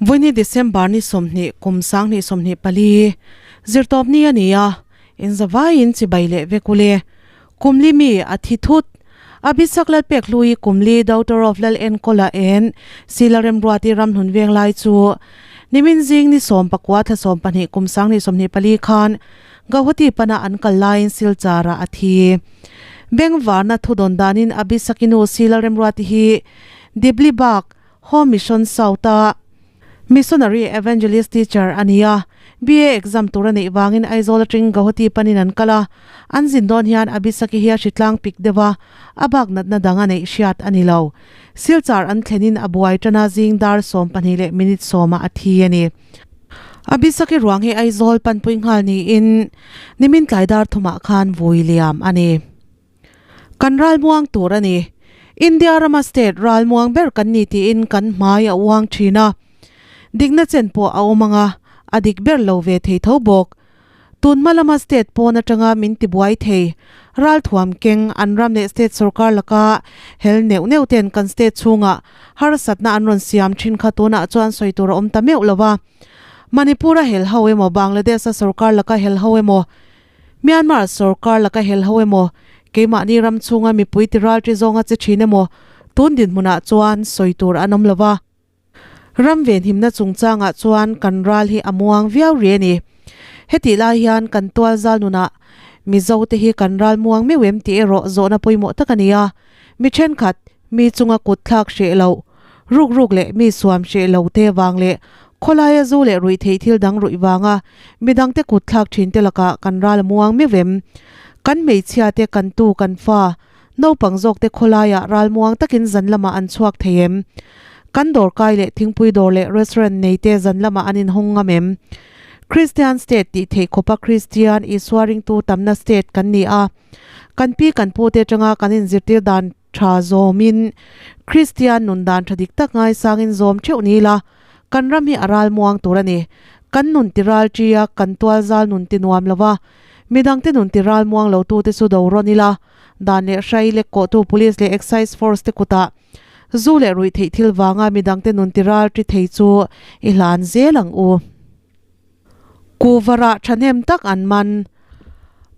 Vawiini December ni 20 kum 2024 zirtawp ni a ni a, inzavaiin chibai leh vek ule. Kumli mi a thi thut. Abhisak Lalpek Hlui Kumli Daughter of Lal Enkawla en Sila Remruati Ramhlun Venglai chu nimin zing ni 14 thla 12 kum 2024 khan Gauhati pana an kal laiin Silchar-ah a thi. Bengvarna thudawn danin Abhisaki nu Sila Remruati hi Diblibagh Home Mission South-a Missionary Evangelist Teacher a ni a, BA exam tur a neih vangin Aizawl atangin Gauhati panin an kal a, an zin dawn hian Abhisaki hi a hritlang pik deuh a, a bak natna dang a neih hriat a ni lo. Silchar an thlenin a buai tan a, zing dar 12 leh minute 10 ah a thi a ni. Abhisaki ruang hi Aizawl panpui nghal niin nimin tlai dar thumah khan vui liam a ni. Kan ralmuang tur a ni. India rama state ralmuang ber kan ni tiin kan hmai a uang thin a. Dikna chen pawh a awm ang a, a dik ber lo ve thei tho bawk. Tun hma lama state pawn atanga min tibuai thei, ralthuam keng an ram leh state sorkar laka hel neuh neuh ten kan state chhungah harsatna an rawn siam thin kha tunah chuan sawi tur a awm ta meuh lo va. Manipur-a hel ho emaw Bangladesh-a sorkar laka hel ho emaw, Myanmar sorkar laka hel ho emaw, keimahni ram chhunga mipui ti ralṭi zawnga che ṭhin emaw, tun dinhmunah chuan sawi tur an awm lo va. Ram venhimna chungchangah chuan kan ral hi a muang viau ri a ni. Hetih lai hian kan tualzal nunah Mizote hi kan ral muang meuh em tih erawh zawhna pawimawh tak a ni a. Mi ṭhenkhat, mi chunga kut thlak hreh loh, ruk ruk leh mi suam hreh lo te vang leh khawlaia zu leh ruih theih thil dang ruih vanga midangte kut thlak thin te lakah kan ral a muang meuh em? Kan hmeichhia te kan tu kan fa, naupang zawk te khawlaiah ral muang takin zan lamah an chhuak thei em? Kan dawrkai leh thingpui dawr leh restaurant nei te zan lamah an inhawng ngam em? Christian state tih theih khawpa Christian Isua ringtu tamna state kan ni a, kan pi kan pu te atanga kan inzirtir dan Tha zawmin, Kristian nun dan tha dik tak ngaisangin zawm theuh ni ila, kan ram hi a ral muang tur a ni. Kan nun ti ral ṭi a, kan tual zal nun ti nuam lo va, midangte nun ti ral muang lo tute chu do rawn ila, dan leh hrai lek kawhtu Police leh Excise Force te kutah zu leh ruih theih thil vanga midangte nun ti ral ṭi thei chu i hlan zel ang u. Kuvarah thahnem tak an man.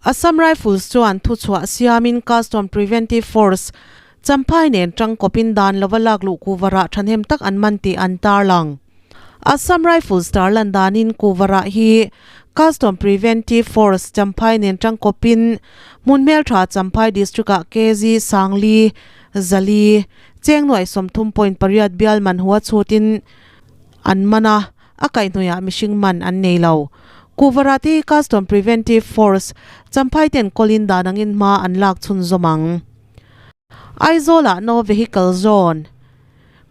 Assam Rifles chuan thuchhuah siamin Custom Preventive Force, Champhai nen tangkawpin dan lova lakluh kuvarah thahnem tak an man tih an tarlang. Assam Rifles tarlan danin kuvarah hi Custom Preventive Force, Champhai nen tangkawpin hmun hmeltha Champhai District-ah kg 4,000, cheng nuaih 30.8 bial man hua chhutin an man a. A kaihhnawihah mihring man an nei lo. Kuvarati Custom Preventive Force, Champhai ten kawlin dan angin hma an lak chhunzawm ang. Aizawlah No Vehicle Zone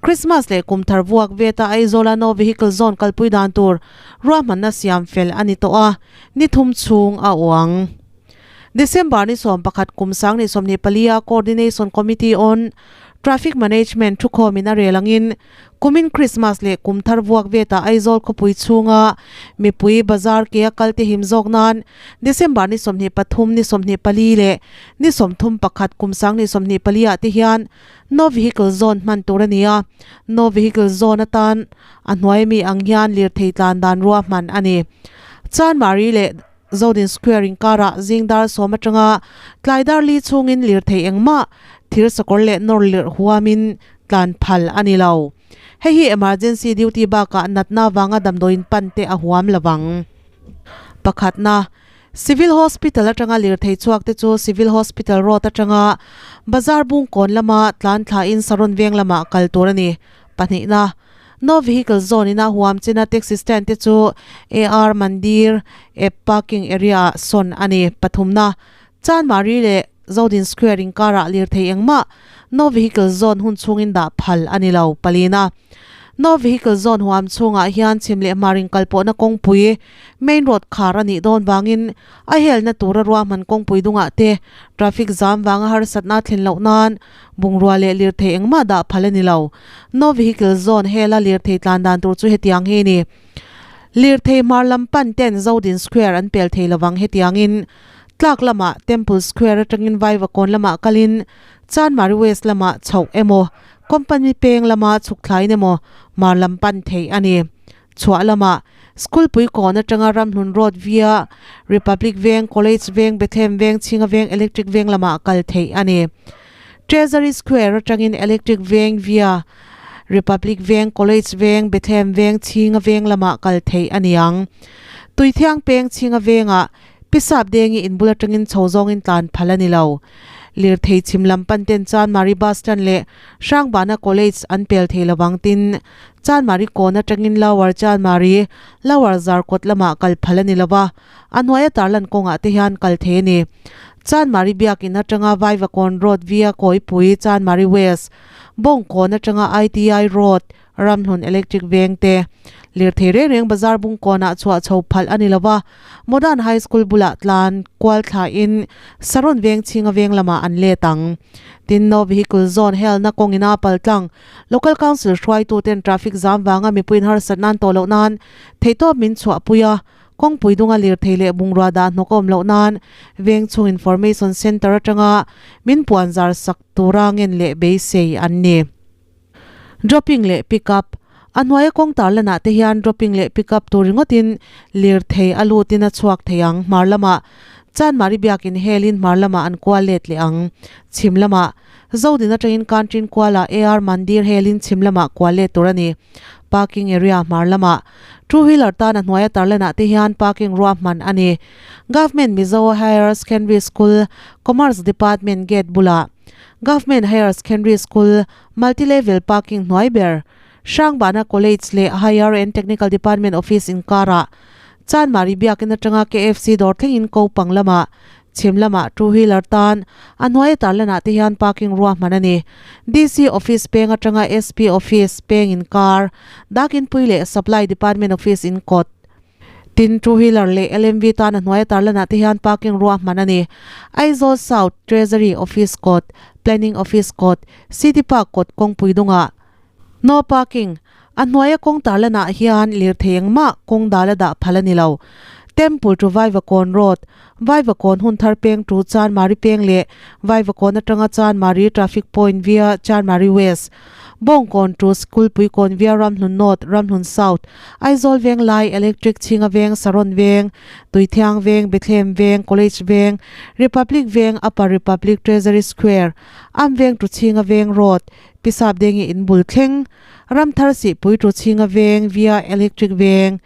Christmas leh kum thar vuak veta Aizawla No Vehicle Zone kalpui dan tur ruahmanna siam fel a ni tawh a, ni thum chhung a uang. December ni 11 kum 2024 a Coordination Committee on Traffic Management thukhawmin a rel angin kumin Christmas leh kum thar vuak veta Aizawl khawpui chhunga mipui bazar ke a kal te him zawk nan December ni 23 ni 24 leh ni 31 kum 2024 ah te hian No Vehicle Zone hman tur a ni a, No Vehicle Zone atan a hnuai mi ang hian lirthei tlan dan ruahman a ni. Chanmari leh Zodin Square inkarah zing dar 10 atanga tlai dar li chhungin lirthei engmah thir sakawr leh nawr lirh huamin tlan phal a ni lo. Hei hi emergency duty bakah natna vanga damdawiin pan te a huam lovang. Pakhatna, Civil Hospital atanga lirthei chhuak te chu Civil Hospital Road atanga Bazar Bungkawn lama tlan thlain Saron Veng lamah kal tur a ni. Pahnihna, No Vehicle Zone ina huam china taxi stand te chu AR Mandir ep parking area ah sawn a ni. Pathumna, Chanmari leh Zodin Square inkarah lirthei engmah No Vehicle Zone hun chhungin dah phal a ni lo. Palina, No Vehicle Zone huam chhungah hian chhim leh hmar inkalpawhna kawngpui main road khar a nih dawn vangin a helna tura ruahman kawngpui dungah te traffic zam vanga harsatna thlen loh nan Bungrua leh lirthei engmah dah phal a ni lo. No Vehicle Zone hela lirthei tlan dan tur chu hetiang hi a ni. Lirthei hmar lam pan ten Zodin Square an pel thei lovang hetiangin tlak lamah Temple Square atangin Vaivakawn lamah kalin Chanmari West lamah chhoh emaw Company peng lama chhuk thlain emaw hmar lam pan theih a ni. Chhuah lamah School pui kawn atanga Ramhlun Road via Republic Veng, College Veng, Bethlehem Veng, Chhinga Veng, Electric Veng lamah kal theih a ni. Treasury Square atangin Electric Veng via Republic Veng, College Veng, Bethlehem Veng, Chhinga Veng lamah kal theih a ni ang. Tuithiang Peng Chhinga Vengah Pisap Dengi in bul atangin chho zawngin tlan phal a ni lo. Lirthei chhim lam pan ten Chanmari Bus Stand leh Hrangbana College an pel thei lovang tin Chanmari kawn atangin Lower Chanmari, Lower Zarkawt lamah kal phal a ni lo va, a hnuaia tarlan kawngah te hian kal thei a ni. Chanmari biakin atanga Vaivakawn Road via Kawipui, Chanmari West, Bawngkawn atanga ITI Road, Ramhlun Electric Veng te, lirthei reng reng bazar bungkawnah chhuah chho phalh a ni lo va, Modern High School bulah tlan kual thlain Saron Veng chhinga veng lamah an let ang. Tin, No Vehicle Zone helna kawngina paltlang Local Council hruaituten traffic zam vanga mipuiin harsat nan tawh loh nan theihtawp min chhuahpui a, kawngpui dunga lirthei leh bungrua dah hnawk a awm loh nan Vengchhung Information Centre atanga min puan zar sak tura ngen leh beisei an ni. Dropping leh Pick up, A hnuaia kawng tarlanah te hian dropping leh pick up tur ringawtin lirthei a lutin a chhuak thei ang. Hmar lamah Chanmari biakin helin hmar lamah an kual let leh ang. Chhim lamah Zodin atangin Kantrin kualah AR Mandir helin chhim lamah kual let tur a ni. Parking area hmar lamah two wheeler tan a hnuaia tarlanah te hian parking ruahman a ni. Government Mizo Higher Secondary School Commerce Department gate bulah Government Higher Secondary School Multi Level parking hnuai ber Hrangbana College leh Higher and Technical Department office inkarah Chanmari biakin atanga KFC dawr thlengin ko pang lamah Chhim lamah two wheeler tan a hnuaia tarlanah te hian parking ruahman a ni. DC office peng atanga SP office peng inkar, Dakinpui leh Supply Department office inkawt. Tin, two wheeler leh LMV tan a hnuaia tarlanah te hian parking ruahman a ni. Aizawl South Treasury office kawt, Planning office kawt, City Park kawt kawngpui dungah No parking, A hnuaia kawng tarlanah hian lirthei engmah kawng dal a dah phal a ni lo. Temple to Vaivakawn Road, Vaivakawn Hunthar peng to Chanmari peng leh Vaivakawn atanga Chanmari Traffic Point via Chanmari West, Bawngkawn to Sikulpuikawn via Ramhlun North, Ramhlun South, Aizawl Veng Lai, Electric Chhinga Veng, Saron Veng, Tuithiang Veng, Bethlehem Veng, College Veng, Republic Veng, Upper Republic Treasury Square, Am Veng to Chhinga Veng Road, Pisap Dengi in bul thleng, Ramthar Sihpui to Chhinga Veng via Electric Veng.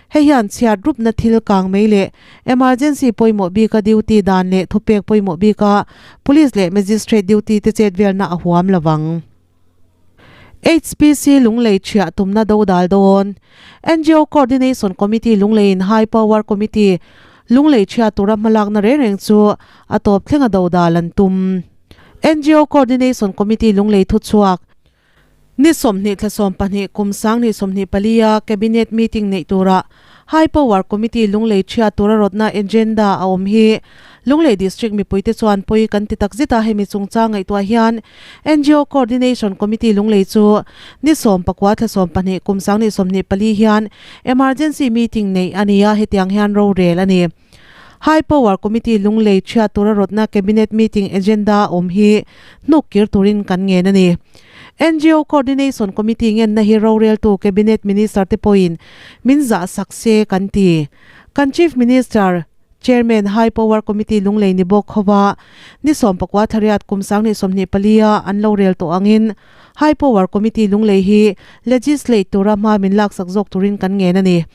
Hei hian chhiat rupna thil kang mai leh emergency pawimawh bika duty dan leh thupek pawimawh bika Police leh Magistrate duty te chet velna a huam lovang. HPC Lunglei thiah tumna do dal dawn. NGO Coordination Committee Lungleiin High Power Committee Lunglei thiah tura hmalakna reng reng chu a tawp thlenga do dal an tum. NGO Coordination Committee Lunglei thuchhuak. Ni 20 thla 12 kum 2024 a Cabinet meeting neih turah High Power Committee Lunglei thiat tura rawtna agenda a awm hi Lunglei District mipuite chuan pawi kan ti takzet a, hemi chungchang ngaihtuah hian NGO Coordination Committee Lunglei chu ni 19 thla 12 kum 2024 hian emergency meeting neih a ni a, hetiang hian rorel a ni. High Power Committee Lunglei thiat tura rawtna Cabinet meeting agenda awm hi hnuk kir turin kan ngen a ni. NGO Coordination Committee ngenna hi roreltu Cabinet Minister te pawhin min zah sak se kan ti. Kan Chief Minister, Chairman High Power Committee Lunglei ni bawk hova ni 19 thariat kum 2024 a an lo rel tawh angin High Power Committee Lunglei hi legislate tura hma min laksak zawk turin kan ngen a ni.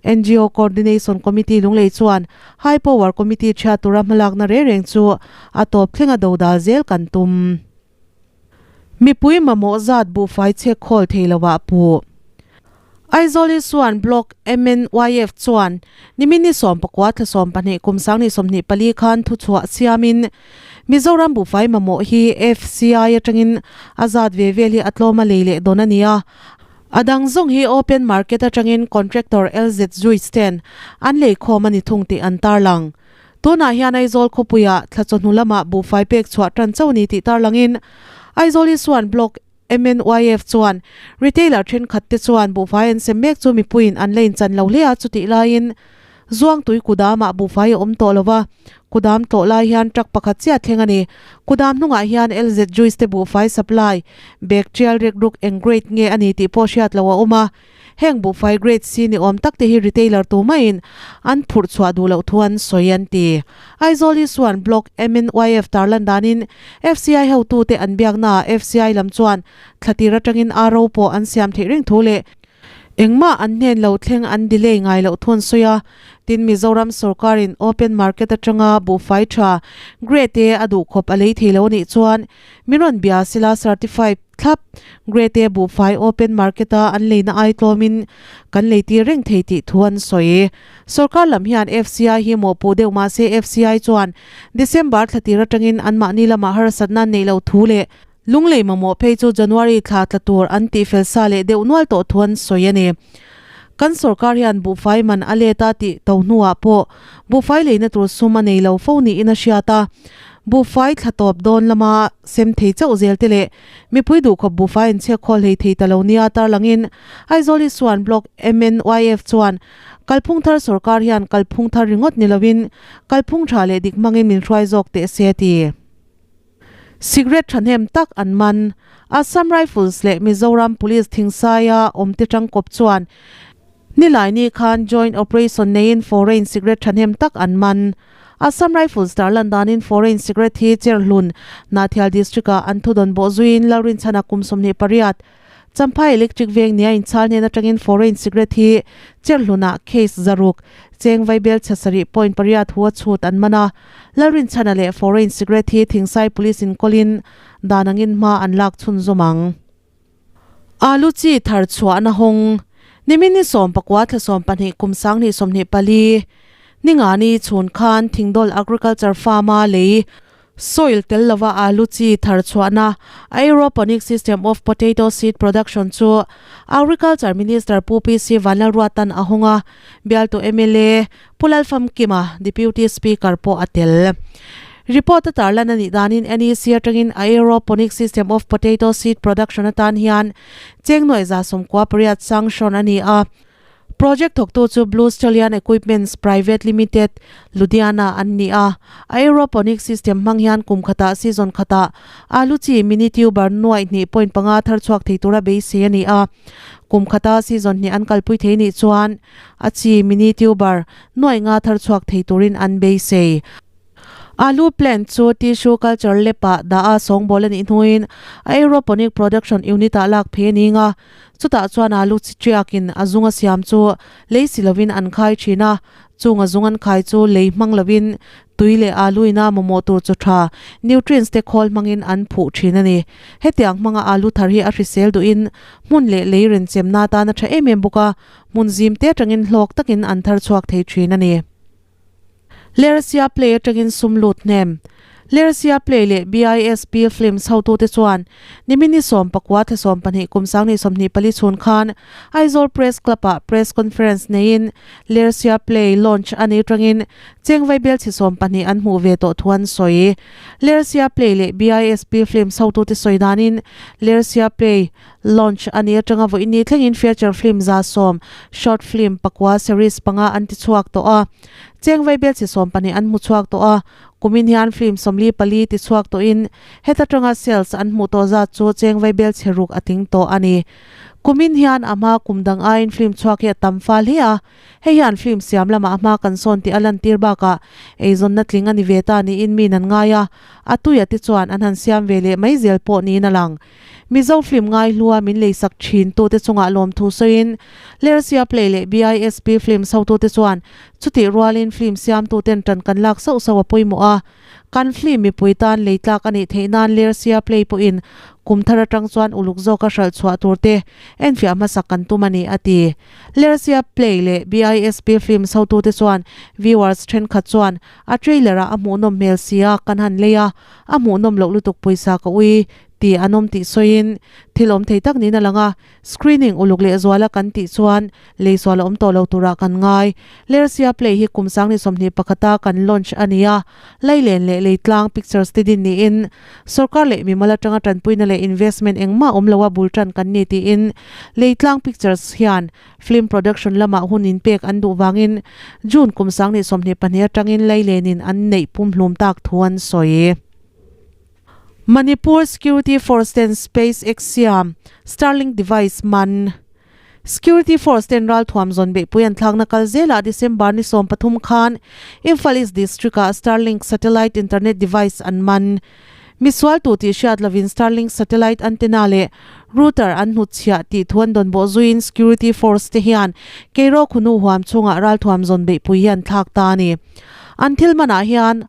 NGO Coordination Committee Lunglei chuan High Power Committee chhiat tura hmalakna reng reng chu a tawp thlenga dodal zel kan tum. Mipui mamawh zat buhfai chhek khawl thei lovah puh. Aizawl Isuan Block MNYF chuan nimin ni 19 thla 12 kum 2024 khan thuchhuah siamin Mizoram buhfai mamawh hi FCI atangin a zat ve vel hi a tlawm a lei leh dawn a ni a, A dang zawng hi open market atangin contractor LZ Zuiz ten an lei khawm a ni thung tih an tarlang. Tunah hian Aizawl khawpuiah thla chawhnu lamah buhfai pek chhuah tan chauh a ni tih tarlangin Aizawl Isuan Block MNYF chuan retailer thenkhat te chuan buhfai an sem mek chu mipuiin an la inchan lo hle a, chutih laiin. Zuangtui kudamah buhfai a awm tawh lo va, kudam tlawh lai hian truck pakhat chiah thleng a ni. Kudam hnungah hian LZ Juice te buhfai supply, bag tial rek ruk eng grade nge a ni tih pawh hriat loh a awm a. Heng buhfai grade C ni awm tak te hi retailer tu maiin an phurh chhuah duh loh thu an sawi an ti. Aizawl hi chuan Block MNYF tarlan danin FCI hotute an biaknaah FCI lam chuan thlatir atangin RO pawh an siam theih reng thu leh Engmah an hnen lo thleng an delay ngai loh thu an sawi a, tin Mizoram sorkarin open market atanga buhfai tha grade A a duh khawp a lei thei lo anih chuan min rawn bia sela certified thlap grade A buhfai open market a an leina ai tlawmin kan lei tir reng thei tih thu an sawi. Sorkar lam hian FCI hi mawhpuh deuh mahse FCI chuan December thlatir atangin anmahni lamah harsatna an neih loh thu leh Lunglei mamawh phei chu January thla tla tur an tihfel sa leh deuh nual tawh thu an sawi a ni. Kan sorkar hian buhfai man a let a tih to hnuah pawh buhfai leina tur sum a nei lo fo niin a hriat a. Buhfai thla tawp dawn lama sem thei chauh zel te leh mipui duhkhawp buhfai an chhiak khawl hlei thei ta lo nia tarlangin Aizawl hi suan Block MNYF chuan kalphung thar sorkar hian kalphung thar ringawt ni lovin kalphung tha leh dik hmangin min hruai zawk teh se a ti. Cigarette thahnem tak an man. Assam Rifles leh Mizoram Police Thingsaia awmte tangkawp chuan Nilaini khan joint operation neiin foreign cigarette thahnem tak an man. Assam Rifles tarlan danin foreign cigarette hi Cherhlun, Hnahthial District-ah an thudawn bawh zuiin Lalrinchhana kum 28, Champhai Electric veng nia inchhal hnen atangin foreign cigarette hi Cherhlunah case zaruk, cheng vaibel chhe sarih point pariat hu a chhut an man a. Lalrinchhana leh foreign cigarette hi Thingsai Police in kawlin dan angin hma an lak chhunzawm ang. Alu chi thar chhuahna hawng, Nimin ni 14 thla 12 kum 2024, Ningani chhun khan Thingdawl Agriculture Farm-a lei Soil tel lova alu chi thar chhuahna Aeroponic System of Potato Seed Production chu Agriculture Minister Pu PC Vanlalruatan a hawng a, bialtu mla Pu Lalfamkima, Deputy Speaker pawh a tel. Report a tarlan a nih danin NEC atangin Aeroponic System of Potato Seed Production atan hian cheng nuaih 98 sanction a ni a. Project thawktu chu Blue Stallion Equipments Private Limited, Ludhiana an ni a. Aeroponic system hmang hian kum khatah season khatah alu chi mini tuber nuaih hnih point panga thar chhuak thei tura beisei a ni a. Kum khata season hnih an kalpui thei nih chuan a chi mini tuber nuaih nga thar chhuak thei turin an beisei. Alu plant chu tissue culture lab-ah dah a sawngbawl a nih hnuin aeroponic production unit-ah lak phei a ni nga. Chutah chuan alu chi tiakin a zung a siam chu lei si lovin an khai thin a, chung a zung an khai chu lei hmang lovin tui leh alu ina mamawh tur chu tha nutrients te khawl hmangin an phuh thin a ni. Hetiang hmanga alu thar hi a hrisel duhin hmun leh lei renchemna atan a tha em em bawk a, hmun zim te atangin hlawk takin an thar chhuak thei thin a ni. Lersia Play atangin sum lut hnem. Lersia Play leh BISP Films hotute chuan nimini 19 thla 12 kum 2024 chhun khan Aizawl Press Club-ah Press Conference neiin Lersia Play launch a nih atangin cheng vaibelchhi 12 an hmuh ve tawh thu an sawi. Lersia Play leh BISP Films hotute sawi danin Lersia Play Launch a nih atanga vawiin thlengin feature film 110, short film pakua series panga an ti chhuak tawh a. Cheng vaibelchhi 12 an hmu chhuak tawh a, kumin hian film 44 ti chhuak tawhin heta tanga sales an hmuh tawh zat chu cheng vaibelchhe ruk a tling tawh a ni. Kumin hian a hma kum dang aiin film chhuak hi a tam fal hle a, hei hian film siam lamah a hma kan sawn tih a lantir bakah eizawnna tling a ni ve ta niin min an ngai a, a tuia te chuan an han siam ve leh mai zel pawh niin a lang. Mizo film ngaihlua min leisak thin tute chungah lawmthu sawiin Lersia Play leh BISP Films hotute chuan chutih rualin film siamtuten tan kan lak sauh sauh a pawimawh a, kan film mipui tan lei tlak a nih theih nan Lersia Play pawhin kum thar atang chuan uluk zawka hralh chhuah turte enfiah hmasak kan tum a ni a ti. Lersia Play leh BISP Films hotute chuan viewers thenkhat chuan a trailer-ah a hmuhnawm hmel sia kan han lei a, a hmuhnawm loh lutuk pawisa ka ui. Ti an awm tih sawiin thil awm thei tak niin a lang a, screening uluk leh zuala kan tih chuan lei sual a awm tawh lo turah kan ngai. Lersia Play hi kum sangni sawmhnih pakhata kan launch a ni a, Lailen leh Leitlang Pictures te din niin sorkar leh mimal atanga tanpuina leh investment engmah awm loa bul tan kan ni tiin Leitlang Pictures hian film production lamah hun inpek an duh vangin June kum sangni 22 atangin Lailenin an neih pumhlum tak thu an sawi. Manipur Security Force ten SpaceX siam Starlink device man Security Force ten ralthuam zawn beihpui an thlakna kal zelah December ni 13 khan Imphal East District ah Starlink satellite internet device an man. Misual tu tih hriat lovin Starlink satellite antenna leh router an hnutchhiah tih thu an dawn bawh zuiin Security Force te hian Keiraw khunu huam chhungah ralthuam zawn beihpui hi an thlak ta a ni. An thil manah hian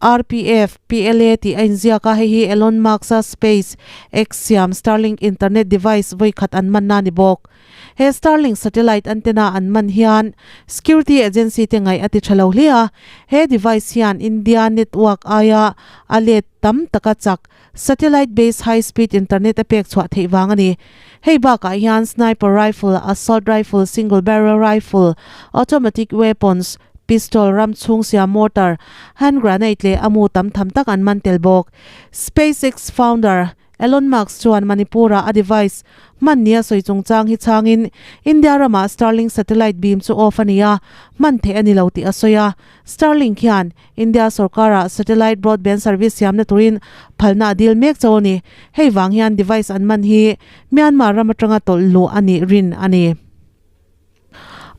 RPF, PLA tih a inziak a, hei hi Elon Musk-a Space X siam Starlink internet device vawi khat an manna a ni bawk. He Starlink satellite antenna an man hian security agency te ngaih a ti tha lo hle a, he device hian India network aia a let tam taka chak satellite based high speed internet a pek chhuah theih vang a ni. Hei bakah hian sniper rifle, assault rifle, single barrel rifle, automatic weapons, pistol, ram chhung siam mortar, hand granade leh a mu tam tham tak an man tel bawk. SpaceX founder Elon Musk chuan Manipur-ah a device hman nia sawi chungchang hi chhangin India ramah Starlink satellite beam chu off a ni a, hman theih a ni lo tih a sawi a. Starlink hian India sorkara satellite broadband service siamna turin phalna a dil mek chauh a ni. Hei vang hian device an man hi Myanmar ram atanga tawlh luh a nih rin a ni.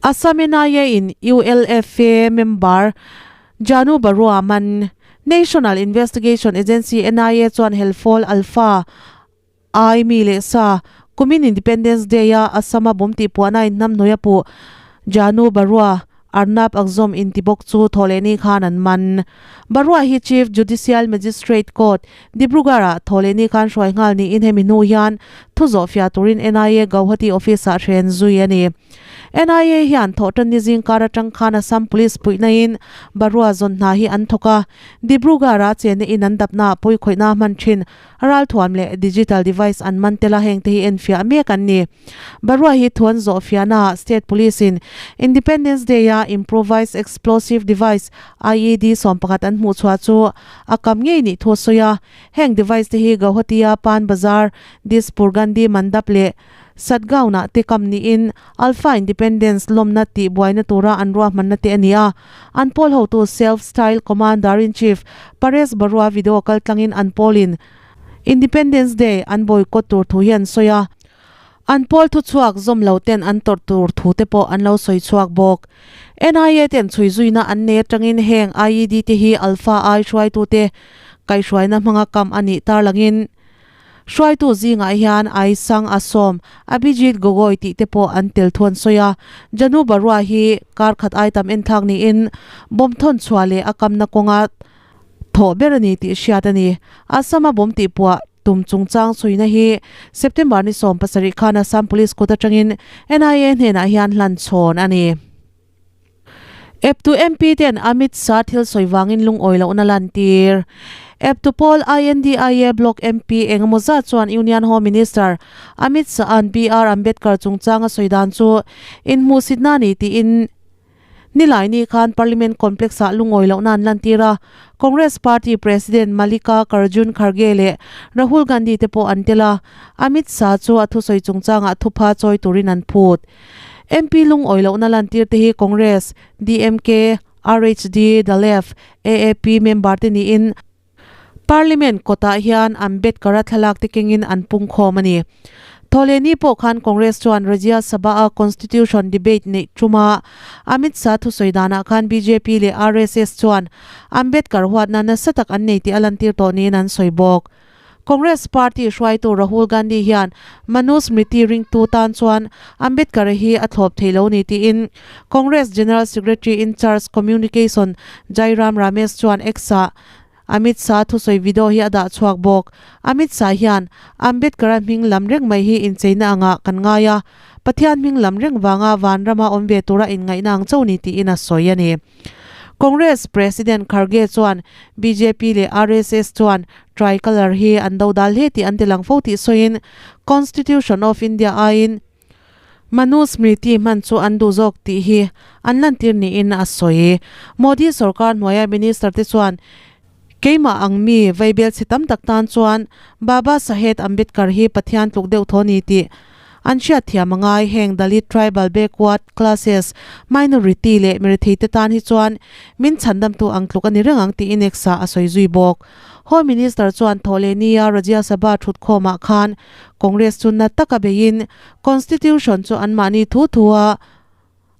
Assam NIA in ULFA member Janu Barua man National Investigation Agency, NIA, chuan Helfawl Alpha I mi leh sa, kumin Independence Day-a Assam-a bawm tih puahna inhnamhnawih a puh Janu Barua, Arnab Akzom inti bawk chu thawhlehni khan an man. Barua hi Chief Judicial Magistrate Court, Dibrugarh-ah thawhlehni khan hruai nghal niin hemi hnu hian thu zawhfiah turin NIA Gauhati office-ah hren zui a ni. NIA hian thawhtanni zingkar atang khan Assam Police puihnain Barua zawn hna hi an thawk a, Dibrugarh-a chenna in an dapnaah pawikhawihna hman thin Ralthuam leh digital device an man tel a, hengte hi enfiah mek an ni. Barua hi thuan zawhfiahnaah State Police in Independence Day-a Improvised Explosive Device, IED, 11 an hmuh chhuah chu a kam ngei nih thu a sawi a. Heng device te hi Gauhati-a Pan Bazar, Dispur Gandhi Mandap leh Satgaon-ah te kam niin Alpha Independence lawmna tih buaina tura an ruahmanna te a ni a. An pawl hotu Self-styled Commander-in-Chief Paresh Barua video kaltlangin an pawlin Independence Day an boycott tur thu hi an sawi a. An pawl thuchhuak zawm lo ten an tawrh tur thu te pawh an lo sawi chhuak bawk. NIA ten chhui zuina an nei atangin heng IED te hi Alpha I hruaitute kaihhruaina hmanga kam a nih tarlangin Hruaitu zingah hian Aisang Asom, Abhijit Gogoi tih te pawh an tel thu an sawi a. Janu Barua hi kar khat ai tam enthlak niin bomb thawn chhuah leh a kamna kawnga thawh ber a ni tih hriat a ni. Assam-a bomb tihpuah tum chungchang chhuina hi September ni 17 khan Assam Police kut atangin NIA hnenah hian hlan chhawn a ni. Eptu MP ten Amit Shah thil sawi vangin lungawi lohna lantir. Eptu pawl INDIA bloc MP eng emaw zat chuan Union Home Minister Amit Shah-a'n BR Ambedkar chungchanga sawi dan chu inhmuhsitna a ni tiin Nilaini khan Parliament Complex-ah lungawi lohna an lantir a. Congress Party President Malika Karjun Kharge leh Rahul Gandhi te pawh an tel a. Amit Shah chu a thusawi chungchangah thupha chawi turin an phut. MP lungawi lohna lantir te hi Congress, DMK, RHD, The Left, AAP member te niin Parliament kawtah hian Ambedkar-a thlalak te kengin an pungkhawm a ni. Thawhlehni pawh khan Congress chuan Rajya Sabha-a Constitution debate neih tuma Amit Shah thusawi danah khan bjp leh RSS chuan Ambedkar huatna nasa tak an nei tih a lantir tawh niin an sawi bawk. Congress party hruaitu Rahul Gandhi hian Manusmriti ringtu tan chuan Ambedkar hi a thlawp thei lo ni tiin Congress General Secretary in charge Communication Jairam Ramesh chuan X-ah Amit Shah thusawi video hi a dah chhuak bawk. Amit Shah hian Ambedkar-a hming lam reng mai hi incheina angah kan ngai a, Pathian hming lam reng vanga vanrama awm ve tura inngaihna ang chauh ni tiin a sawi a ni. Congress President Kharge chuan bjp leh RSS chuan Tricolour hi an dodal hle tih an tilang fo tih sawiin Constitution of India aiin Manu Smriti hman chu an duh zawk tih hi an lantir niin a sawi. Modi sorkar hnuaia minister te chuan keimah ang mi vaibel chhe tam tak tan chuan Baba Saheb Ambedkar hi Pathian tluk deuh thaw ni tih an hriat thiam a ngai. Heng Dalit, Tribal, Backward Classes, Minority leh mirethei te tan hi chuan min chhandamtu ang tluk a ni reng ang tiin Eksa a sawi zui bawk. Home Minister chuan Thawhlehnia Rajya Sabha thutkhawmah khan Congress chu na taka beiin Constitution chu anmahni thu thua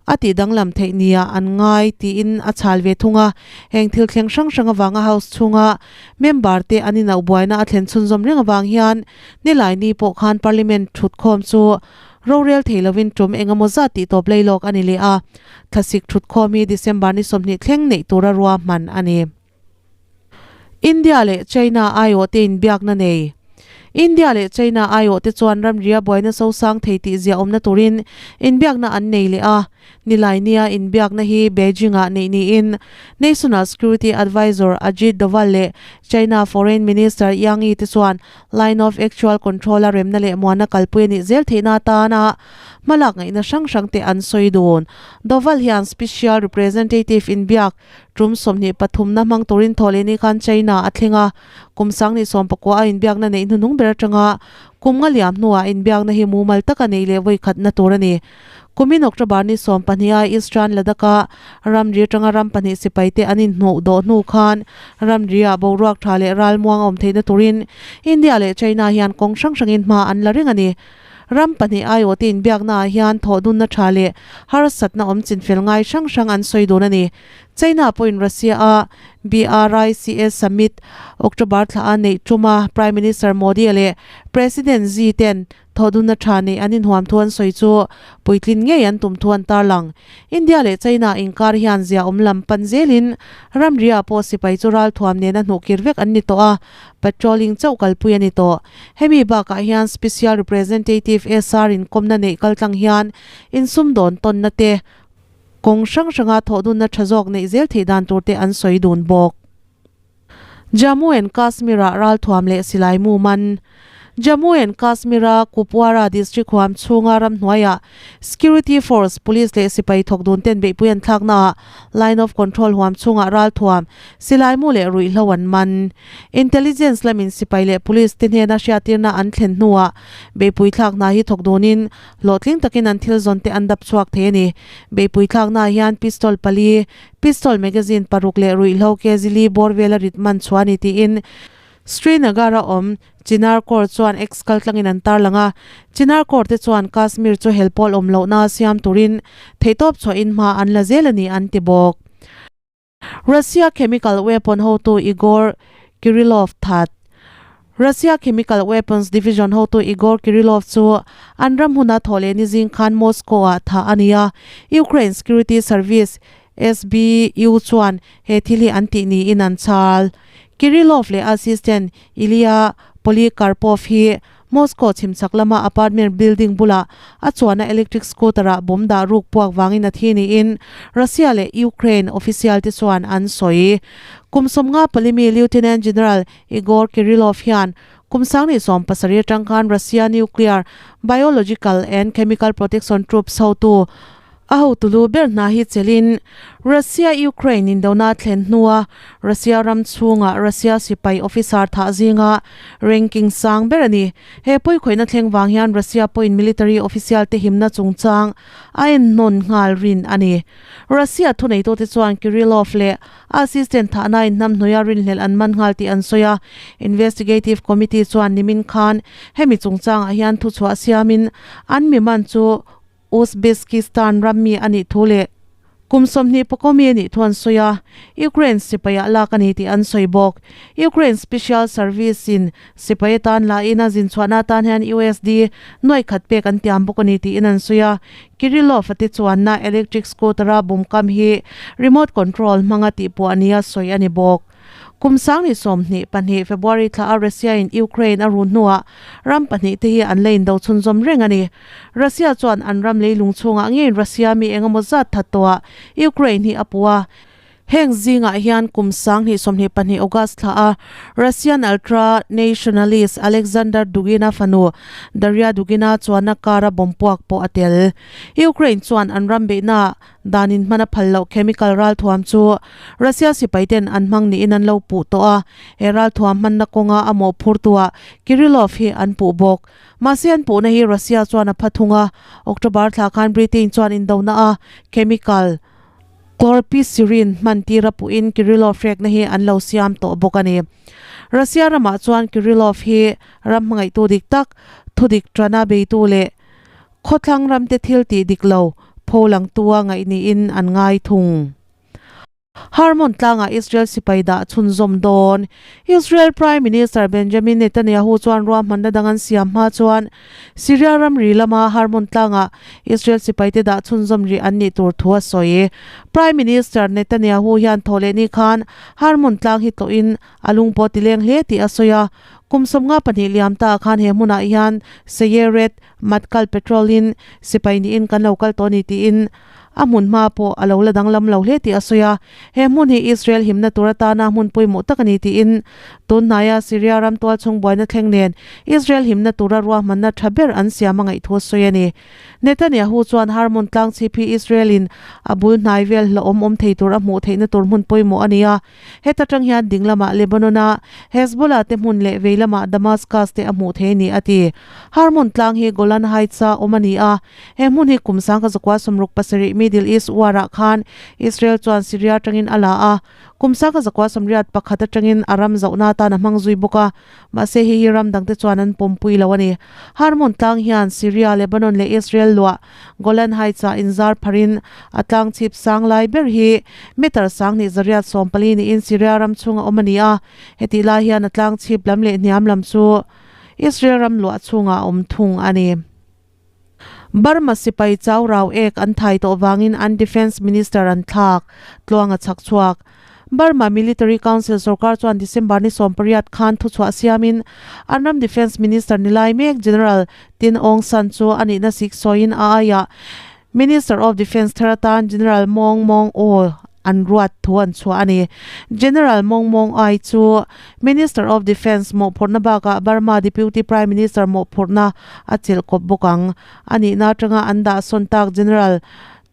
a tih danglam theih nia an ngai tiin a chhal ve thung a. Heng thil thleng hrang hrang avanga House chhunga member te an inauh buaina a thlen chhunzawm reng avang hian Nilaini pawh khan Parliament thutkhawm chu rorel thei lovin tum eng emaw zat tih tawp leilawk a ni leh a. Thlasik thutkhawm hi December ni 20 thleng neih tura ruahman a ni. India leh China aiawhte inbiakna nei. India leh China aiawhte chuan ramria buaina sosang thei tih ziahawmna turin inbiakna an nei leh a. Nilainia inbiakna hi Beijing-ah neih niin National Security Advisor Ajit Doval leh China Foreign Minister Yang Yi te chuan Line of Actual Control-a remna leh muanna kalpui a nih zel theihna atana hmalak ngaihna hrang hrangte an sawi dun. Doval hian Special Representative inbiak Tum 23 na hmang turin Thawhlehni khan China a thleng a, kum 2019 a inbiakna neih hnuhnung ber atanga kum nga liam hnuah inbiakna hi mumal taka neih leh vawi khatna tur a ni. Kumin October ni 12 a Eastern Ladakh-a ramri atanga ram pahnih sipaite an inhmuh dawh hnu khan ramri-ah boruak tha leh ralmuang a awm theihna turin India leh China hian kawng hrang hrangin hma an la reng a ni. Ram pahnih aiawhte inbiaknaah hian thawhdunna tha leh harsatna awm chinfel ngai hrang hrang an sawi dun a ni. China pawhin Russia-a BRICS Summit October thla a neih tuma Prime Minister Modi leh President Xi ten thawhdunna tha neih an inhuam thu an sawi chu puitlin ngei an tum thu an tarlang. India leh China inkar hian zia awm lam pan zelin ramri-ah pawh sipai chu ralthuam nena hnuhkir vek an ni tawh a, patrolling chauh kalpui a ni tawh. Hemi bakah hian Special Representative SR inkawmna neih kaltlang hian insumdawn tawnna te, kawng hrang hranga thawhdunna tha zawk neih zel theih dan tur te an sawi dun bawk. Jammu and Kashmir-ah ralthuam leh silai mu man. Jammu and Kashmir-a Kupwara district huam chhunga ramhnuaiah Security Force, Police leh sipai thawk dun ten beihpui an thlaknaah Line of Control huam chhungah ralthuam, silai mu leh ruihhlo an man. Intelligence lamin sipai leh police te hnena hriattirna an thlen hnuah beihpui thlakna hi thawk dunin hlawhtling takin an thil zawn te an dap chhuak thei a ni. Beihpui thlaknaah hian pistol pali, pistol magazine paruk leh ruihhlo kg li bawr vela rit man chhuah a ni tiin Srinagar-a awm Chinar Corps chuan X kaltlangin an tarlang a. Chinar Corps te chuan Kashmir chu helpawl awm lohna siam turin theihtawp chhuahin hma an la zel a ni an ti bawk. Russia chemical weapon hotu Igor Kirillov that. Russia Chemical Weapons Division hotu Igor Kirillov chu an ram huna thawh leh ni zing khan Moscow-ah thah a ni a. Ukraine Security Service, SBU, chuan he thil hi an tih niin an chhal. Kirillov leh assistant Ilya Polikarpov hi Moscow chhimchhak lama apartment building bulah a chuanna electric scooter-ah bomb dah ruk puak vangin a thi niin Russia leh Ukraine official te chuan an sawi. Kum 54 mi Lieutenant General Igor Kirillov hian kum 2017 atang khan Russia Nuclear, Biological and Chemical Protection Troops hotu A hotulu ber hna hi chelin Russia-Ukraine indona a thlen hnua Russia ram chhunga Russia sipai officer thah zinga ranking sang ber a ni. He pawikhawihna thleng vang hian Russia pawhin military official te himna chungchang a enhnawn nghal rin a ni. Russia thuneitute chuan Kirillov leh a assistant thahna inhnamhnuaia rinhlelh an man nghal tih an sawi a. Investigative Committee chuan nimin khan hemi chungchangah hian thuchhuah siamin an mi man chu Uzbekistan ram mi a nih thu leh kum 20 pakaw mi a nih thu an sawi a, Ukraine sipaiah lak a ni tih an sawi bawk. Ukraine Special Service in sipai atan la in a zinchhuahna atan hian USD nuaih khat pek an tiam bawk a ni tiin an sawi a. Kirillov a te chuanna electric scooter-a bum kam hi remote control hmanga tihpuah nia sawi a ni bawk. Kum 2022 February thla a Russia in Ukraine a run hnuah ram pahnih te hi an la indo chhunzawm reng a ni. Russia chuan an ram leilung chhungah ngeiin Russia mi engemaw zat that tawhah Ukraine hi a puh a. Heng zingah hian kum 2022 August thla a Russian ultra-nationalist Alexander Dugin-a fanu Daria Dugina chuanna kara bomb puak pawh a tel. Ukraine chuan an ram beihna danin hman a phal loh chemical ralthuam chu Russia sipaiten an hmang niin an lo puh tawh a, he ralthuam hmanna kawnga a mawhphurtuah Kirillov hi an puh bawk. Mahse an puhna hi Russia chuan a pha thung a, October thla khan Britain chuan indona a chemical Chlorpyrifos hman tira puhin Kirillov hrekna hi an lo siam tawh bawk a ni. Russia ramah chuan Kirillov hi ram hmangaihtu dik tak, thudik tana beitu leh khawthlang ramte thil tih dik lo pholangtua ngaih niin an ngai thung. Harmon tlangah Israel sipai dah chhunzawm dawn. Israel Prime Minister Benjamin Netanyahu chuan ruahmanna dang an siam hma chuan Syria ramri lama Harmon tlangah Israel sipaite dah chhunzawm rih an nih tur thu a sawi. Prime Minister Netanyahu hian thawhlehni khan Harmon tlang hi tlawhin a lung pawh ti leng hle tih a sawi a. Kum 52 liam ta khan he hmunah hian Sayeret Matkal Patrol in sipai niin kan lo kal tawh a ni tiin A hmun hma pawh a lo la danglam lo hle tih a sawi a, he hmun hi Israel himna tur atana hmun pawimawh tak a ni tiin tun hnaia Syria ram tualchhung buaina thleng nen Israel himna tura ruahmanna tha ber an siam a ngaih thu a sawi a ni. Netanyahu chuan Harmon tlang chhip hi Israel-in a bul hnai vel hlauhawm awm thei tur a hmuh theihna tur hmun pawimawh a ni a, heta tang hian ding lamah Lebanon-a Hezbollah te hmun leh vei lamah Damascus te a hmuh thei a ni a ti. Harmon tlang hi Golan Heights-a awm a ni a, He hmun hi kum 1967 Middle East War ah khan Israel chuan Syria atangin a la a, kum 1981 atangin a ram zauhna atan a hmang zui bawk a, mahse hei hi ram dangte chuan an pawmpui lo a ni. Harmon tlang hian Syria, Lebanon leh Israel luah Golan Heights ah inzar pharin a tlang chhip sang lai ber hi meter 2140 niin Syria ram chhunga awm a ni a, hetih lai hian a tlang chhip lam leh hniam lam chu Israel ram luah chhungah a awm thung a ni. Burma sipai chau rau ek an thai tawh vangin an Defence Minister an thlak, tluang a chhak chhuak. Burma Military Council sorkar chuan December ni 18 khan thuchhuah siamin an ram Defence Minister ni lai mek General Tin Aung San chu a nihna sik sawiin a aiah Minister of Defence thar atan General Maung Maung Oo an ruat thu an chhuah a ni. General Maung Maung Ai chu Minister of Defence mawhphurhna bakah Burma Deputy Prime Minister mawhphurhna a chelh kawp bawk ang. A nihna atanga an dah sawn tak General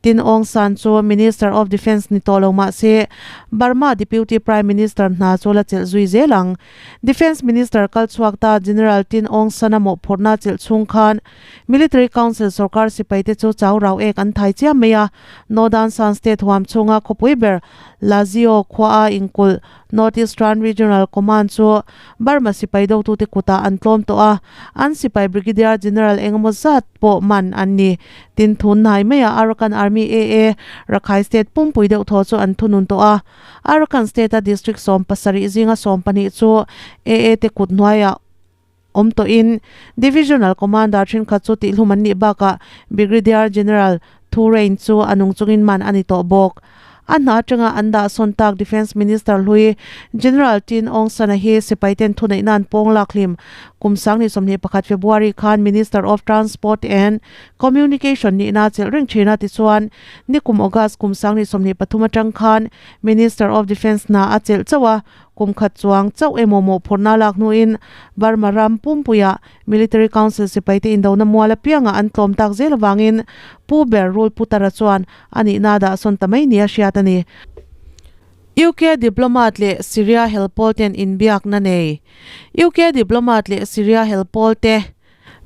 Tin Aung San chu Minister of Defence ni tawh lo mah se Burma Deputy Prime Minister hna chu la chelh zui zel ang. Defence Minister kal chhuak ta General Tin Aung San-a mawhphurhna chelh chhung khan Military Council sorkar sipaite chu chau rau ek an thai chiam mai a, Northern Shan State huam chhunga khawpui ber Lazio khuaa inkulh North Eastern Regional Command chu Burma sipai dotute kutah an tlawm tawh a, an sipai Brigadier General engemaw zat pawh man an ni. Tin thun hnai maiah Arakan Army AA, Rakhine State pumpui deuh thaw chu an thunun tawh a, Arakan State-a District 17 zinga 12 chu AA te kut hnuaiah awm tawhin Divisional Commander thenkhat chu tihhlum an nih bakah Brigadier General Thu Rain chu a nung chungin man a ni tawh bawk. A hna atanga an dah sawn tak Defence Minister hlui General Tin Aung San-a hi sipaiten thuneihna an pawng lak hlim kum 2021 February khan Minister of Transport and Communication nihna a chelh reng thin a tichuan nikum August kum 2023 atang khan Minister of Defence hna a chelh chauh a, Kum khat chuang chauh emaw mawhphurhna lak hnuin Burma ram pumpuiah Military Council sipaite indona mual apiangah an tlawm tak zel avangin Pu ber Rul Putara chuan a nihna dah sawn ta mai nia hriat a ni. UK diplomat leh Syria helpawl ten inbiakna nei. UK diplomat leh Syria helpawl te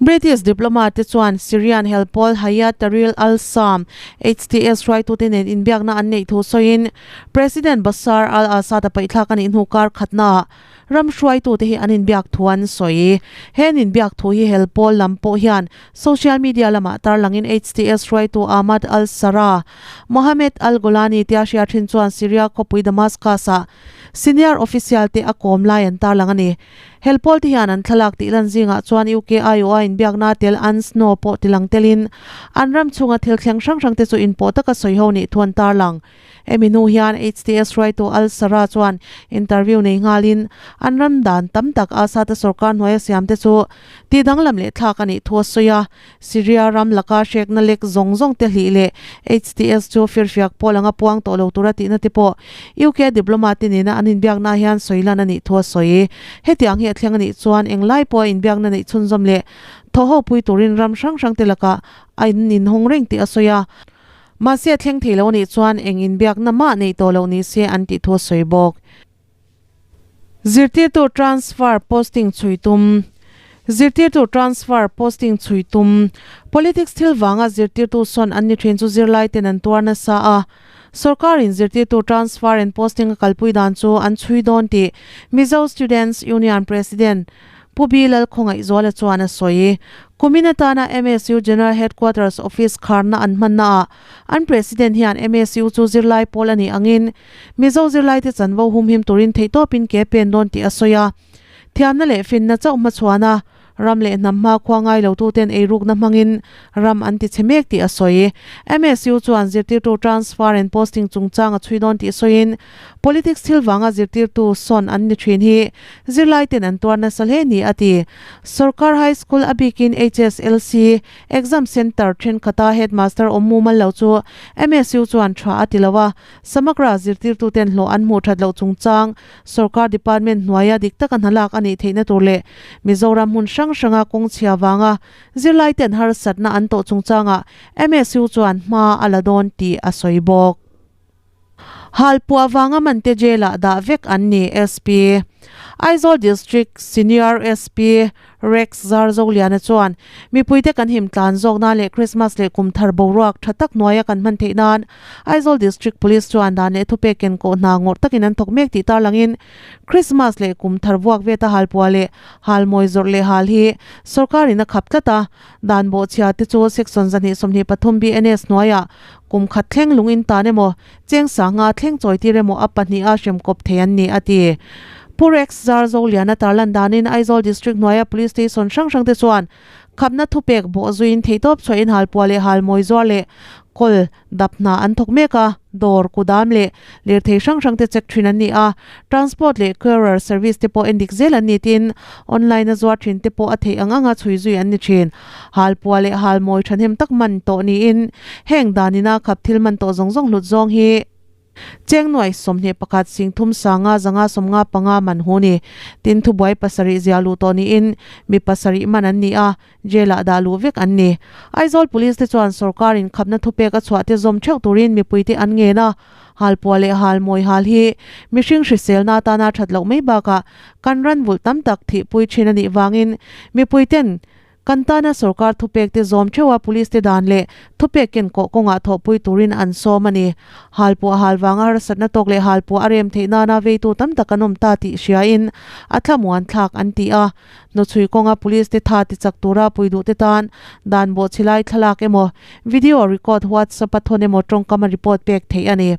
British diplomat te chuan Syrian helpawl Hayat Tahrir al-Sham, HTS, hruaitute nen inbiakna an neih thu sawiin President Bashar al-Assad a paihthlak a nih hnu kar khatnaah ram hruaitute hi an inbiak thu an sawi. He an inbiak thu hi helpawl lam pawh hian social media lamah tarlangin HTS hruaitu Ahmad al-Sharaa, Mohammed al-Golani tia hria thin chuan Syria khawpui Damascus-ah senior official te a kawm lai an tarlang a ni. Helpawl te hian an thlalak tih lan zingah chuan UKIO a inbiakna tel an snow pawh tilang telin an ram chhunga thil thleng hrang hrang te chu inpawh taka sawi ho nih thu an tarlang. Hemi hnu hian HTS hruaitu Al Sarra chuan interview nei nghalin an ram dan tam tak Assad-a sorkar hnuaia siamte chu tihdanglam leh thlak a nih thu a sawi a. Syria ram laka hrekna lek zawng zawng te hlih leh HTS chu firfiak pawl anga puang tawh lo tura tihna te pawh UK diplomat te nena an inbiakna hian sawi lan a nih thu a sawi. Hetiang hi a thleng a nih chuan englai pawha inbiakna neih chhunzawm leh thawhho pui turin ram hrang hrang te lakah a in inhawng reng tih a sawi a. Mahse a thleng thei lo a nih chuan eng inbiakna mah neih tawh loh ni se an tih thu a sawi bawk. Zirtirtu transfer posting chhui tum Zirtirtu transfer posting chhui tum Politics thil vanga zirtirtu sawn an ni thin chu zirlai ten an tuar nasa a, sorkarin zirtirtu transfer and posting a kalpui dan chu an chhui dawn tih Mizo Students Union President Pu Bi Lalkhawngaihzuala chuan a sawi. Kumin atana MSU General Headquarters Office kharna an hmannaah an President hian MSU chu zirlai pawl a nih angin Mizo zirlaite chanvo humhim turin theihtawpin ke pen dawn tih a sawi a. Thiamna leh finna chauh hmachhuan a, ram leh hnam hma khua ngai lotuten eirukna hmangin ram an ti chhe mek tih a sawi. MSU chuan zirtirtu transfer and posting chungchang a chhui dawn tih sawiin, politics thil vanga zirtirtu sawn an ni thin hi zirlaiten an tuar nasa hle ni a ti. Sorkar High School a bikin HSLC exam centre thenkhat-a headmaster awm mumal lo chu MSU chuan tha a ti lo a, Samagra zirtirtuten hlawh an hmuh that loh chungchang sorkar department hnuaia dik taka hna lak a nih theihna tur leh Mizoram hmun hrang hranga kawng chhia vanga zirlaiten harsatna an tawh chungchangah MSU chuan hma a la dawn tih a sawi bawk. Halpuah vanga mante jail-ah dah vek an ni, SP. Aizawl District Senior SP Rex Zarzoliana chuan, Mipuite kan him tlan zawk nan leh Krismas leh kum thar boruak tha tak hnuaia kan hman theih nan Aizawl District Police chuan dan leh thupek ken kawh hna ngawrh takin an thawk mek tih tarlangin Krismas leh kum thar vuak veta halpuah leh halmawi zawrh leh hal hi sorkarin a khap tlat a, dan bawhchhia te chu Section 223 BNS hnuaiah kum khat thleng lung in tan emaw Cheng sanga thleng chawitir emaw a pahniha hrem kawp thei an ni, a ti. Pu Rex Zarzoliana tarlan danin Aizawl District hnuaia Police Station hrang hrang te chuan khapna thupek bawh zuiin theihtawp chhuahin halpuah leh halmawi zuar leh kawl dap hna an thawk mek a, dawr, kudam leh lirthei hrang hrang te check thin an ni a, transport leh courier service te pawh endik zel an ni tiin online a zuar thin te pawh a theih ang anga chhui zui an ni thin. Halpuah leh halmawi thahnem tak man tawh niin heng danina khap thil man tawh zawng zawng hlut zawng hi Chengnuai 21 Singthum sanga zanga 55 man hu ni. Tin thubuai pasarih zia luh tawh niin mi pasarih man an ni a, jail ah dah luh vek an ni. Aizawl Police te chuan sorkar in khapna thupek a chhuah te zawm theuh turin mipuite an ngen a, halpuah leh halmawi hal hi mihring hriselna atana that loh mai bakah kan ran vulh tam tak thihpui thin a nih vangin mipuiten Kan tana sorkar thupek te zawm theuh a police te dan leh thupek ken kawh kawngah thawhpui turin an sawm a ni. Halpuah hal vanga harsatna tawk leh halpuah a rem theih nana veitu tam tak an awm ta tih hriain a thlamuan thlak an ti a. Hnawchhui kawnga police te tha ti chak tura pui duh te tan dan bawhchhi lai thlalak emaw video record whatsapp a thawn emaw tawngkam a report pek theih a ni.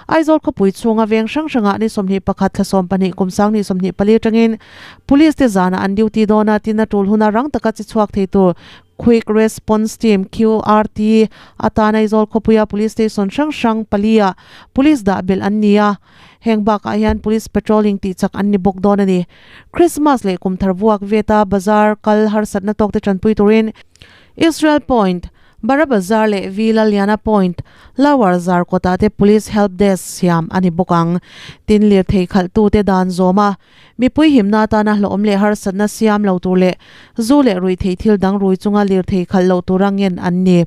Aizawl khawpui chhunga veng hrang hrangah ni 21 thla 12 kum 2024 atangin Police te zanah an duty dawn a, tin a tul huna rang taka chi chhuak thei tur Quick Response Team, QRT, atan Aizawl khawpuia Police Station hrang hrang pali-ah Police dah belh an ni a, heng bakah hian Police Patrolling tih chak an ni bawk dawn a ni. Christmas leh kum thar vuak veta bazar kal harsatna tawkte tanpui turin Israel Point, Bara Bazar leh Villa Liana Point, Lower Zarkawtah te Police Help Desk siam a ni bawk ang. Tin lirthei khalhtute dan zawm a, mipui himna atana hlawhawm leh harsatna siam lo tur leh zu leh ruihtheih thil dang rui chunga lirthei khalh loh tura ngen an ni.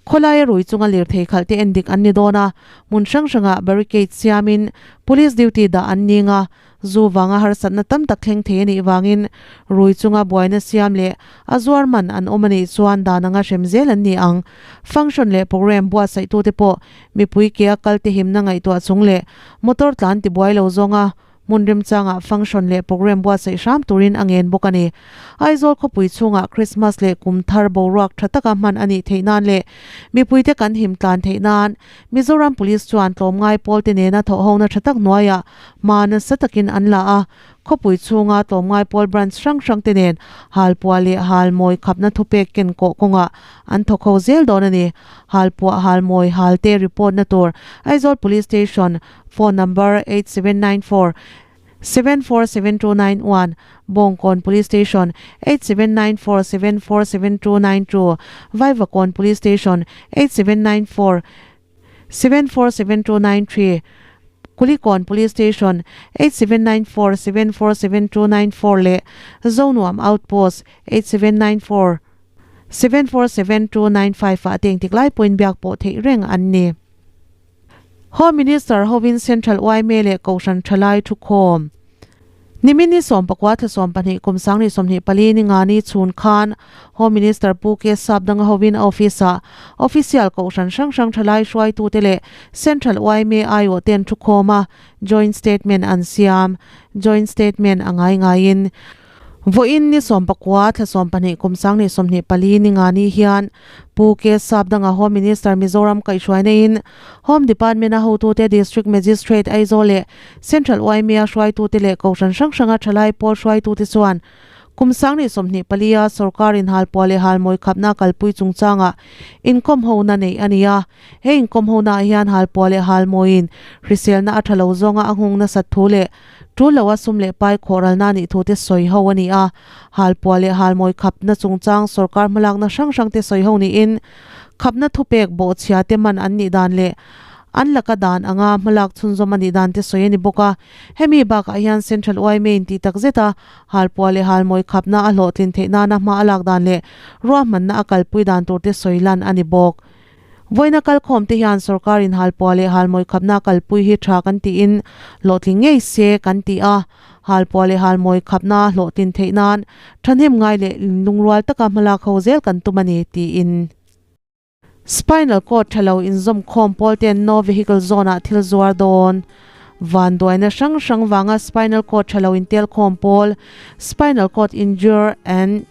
Khawlaia rui chunga lirthei khalh te endik an ni dawn a, hmun hrang hrangah barricade siamin Police duty dah an ning a, Zu vanga harsatna tam tak thleng thei a nih vangin rui chunga buaina siam leh a zuar man an awm a nih chuan dan anga hrem zel an ni ang. Function leh programme buatsaihtute pawh mipui ke a kal te himna ngaihtuah chung leh motor tlan tibuai lo zawnga hmun remchangah function leh programme buatsaih hram turin a ngen bawk a ni. Aizawl khawpui chhungah Christmas leh kum thar boruak tha taka hman a nih theih nan leh mipuite kan him tlan theih nan Mizoram Police chuan tlawmngai pawlte nena thawhhona tha tak hnuaiah hma nasa takin an la a. Khawpui chhunga tlawmngai pawl branch hrang hrang te nen halpuah leh halmawi khapna thupek ken kawh kawngah an thawk ho zel dawn a ni. Halpuah halmawi hal te report na tur Aizawl Police Station phone number 8794 747291, Bawngkawn Police Station 8794 747292, Vaivakawn Police Station 8794 747293, Kulikawn Police Station 8794 747294 leh Zonuam Outpost 8794 747295 ah te engtik lai pawhin biak pawh theih reng an ni. Home Minister hovin Central yma leh Kohhran Thalai thukhawm Nimin ni sawmpakua thla 12 kum 2024 ni nga ni chhun khan Home Minister Pu K Sapdanga hovin a office ah Official Kohhran hrang hrang Thalai hruaitute leh Central yma aiawh ten thukhawm a Joint Statement an siam. Joint Statement a ngai ngaiin Vawiin ni 19 thla 12 kum 2024 ni nga ni hian Pu K Sapdanga Home Minister Mizoram kaihhruaina in Home Department a hotute District Magistrate Aizawl leh Central yma hruaitute leh Kohhran hrang hranga thalai pawl hruaitute chuan kum 2024 a sorkar inhalpuah leh halmawi khapna kalpui chungchangah inkawm hona neih a ni a. He inkawm hona ah hian halpuah leh halmawiin hriselna a tha lo zawnga a nghawng nasat thu leh Tul loa sum leh pai khawhralna nih thu te sawi ho a ni a, halpuah leh halmawi khapna chungchang sorkar hmalakna hrang hrang te sawi ho niin khapna thupek bawhchhia te man an nih dan leh an laka dan anga hmalak chhunzawm a nih dan te sawi a ni bawk a. Hemi bakah hian Central yma in tih tak zeta halpuah leh halmawi khapna a hlawhtlin theih nana hma a lak dan leh ruahmanna a kalpui dan tur te sawi lan a ni bawk. Vawiina kalkhawm te hian sorkar in halpuah leh halmawi khapna kalpui hi tha kan tiin hlawhtling ngei se kan ti a, halpuah leh halmawi khapna hlawhtlin theih nan thahnem ngai leh lungrual taka hmalak ho zel kan tum a ni tiin. Spinal cord tha lo inzawm khawm pawl ten no vehicle zone ah thil zuar dawn. Vanduaina hrang hrang vanga spinal cord tha lo intel khawm pawl spinal cord injure and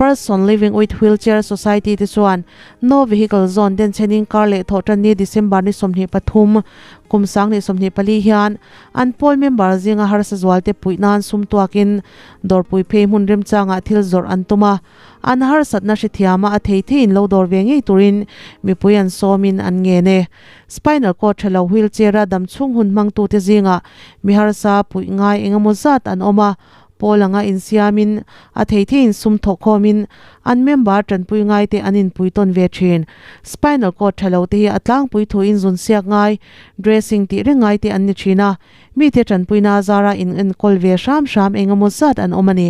Person Living with Wheelchair Society te chuan No Vehicle Zone denchhenin kar leh thawhtanni December ni 23, kum 2024 hian an pawl member zinga harsa zualte puih nan sum tuakin dawrpui phei hmun remchangah thil zawrh an tum a, an harsatna hrethiama a thei theiin lo dawr ve ngei turin mipui an sawmin an ngen e. Spinal cord tha lo wheelchair-a damchhung hun hmangtute zingah mi harsa puih ngai engemaw zat an awm a, Pawl anga insiamin, a thei theiin sum thawhkhawmin an member tanpui ngaite an inpui tawn ve thin. Spinal cord tha lo te hi a tlangpui thuin zun siak ngai, dressing tih reng ngai te an ni thin a, mite tanpuina zara in enkawl ve hram hram engemaw zat an awm a ni.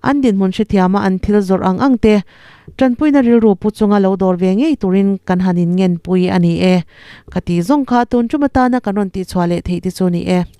An dinhmun hrethiama an thil zawrh ang ang te tanpuina rilru pu chunga lo dawr ve ngei turin kan han inngenpui a ni e. Ka tih zawng kha tun tum atana kan rawn tihchhuah leh theih te chu ni e.